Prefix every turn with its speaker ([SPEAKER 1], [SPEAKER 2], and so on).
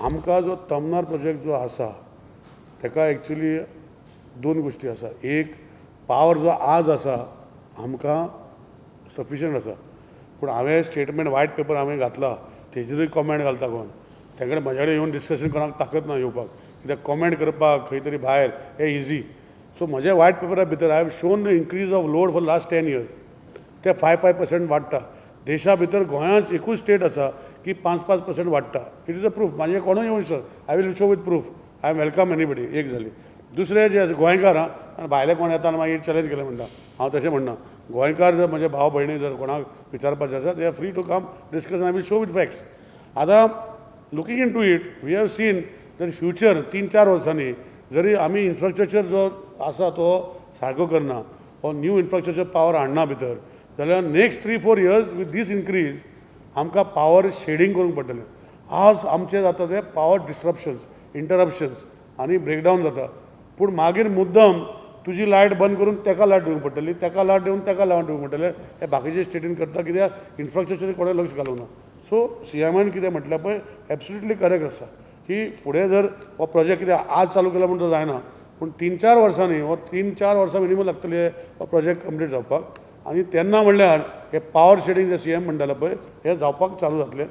[SPEAKER 1] आमकां जो तमनार प्रोजेक्ट जो आसा, ताका एक्चुली दोन गोश्टी आसा. एक, पावर जो आज आसा आमकां सफिशंट आसा, पूण हांवें स्टेटमेंट वायट पेपर हांवें घातला, तेजेरूय कॉमेंट घालता कोण. तेंकडे म्हज्या कडेन येवन डिस्कशन कोणाक ताकत ना येवपाक, कित्याक कॉमेंट करपाक खंय तरी भायर हें इजी. सो म्हज्या वायट पेपरा भितर I have shown the increase of load for last 10 years. ते 5-5% वाडटा. देशा भितर गोंयांत एकूच स्टेट आसा की 5-5% वाडटा. It is a proof. म्हाजे कोणूय येवंक शकता. I will show with proof. I am welcome anybody. एक जाली. दुसरें जें आसा, गोंयकार आं, भायले कोण येता आनी मागीर चॅलेंज केलें म्हणटा, हांव तशें म्हणना. गोंयकार जर म्हजे भाव भयणी जर कोणाक विचारपाचें आसा, they are free to come discuss. I will show with facts. आतां looking into it, we have seen जर फ्युचर 3-4 वर्सांनी जरी आमी इन्फ्रास्ट्रक्चर जो आसा तो सारको करना, हो न्यू इन्फ्रास्ट्रक्चर पावर हाडना भितर, जाल्यार next 3-4 years with this increase आमकां पावर शेडींग करूंक पडटलें. आज आमचें जाता तें पावर डिस्ट्रप्शन्स, इंटरप्शन्स आनी ब्रेकडावन जाता, पूण मागीर मुद्दम तुजी लायट बंद करून ताका लायट दिवंक पडटली, ताका लायट दिवन ताका लायट दिवंक पडटलें. हें बाकीचे स्टेटीन करता, कित्याक इन्फ्रास्ट्रक्चर कोणें लक्ष घालूंक ना. सो सीएमान कितें म्हटलें पळय, एब्सोल्युटली करेक्ट आसा की फुडें जर हो प्रोजेक्ट कित्याक आज चालू केला म्हूण तो जायना, पूण 3-4 वर्सांनी, हो 3-4 वर्सां मिनिमम लागतली हो प्रोजेक्ट कंप्लीट जावपाक आनी तेन्ना म्हणल्यार हे पावर शेडींग जे सीएम म्हणटाले पळय, हें जावपाक चालू जातलें.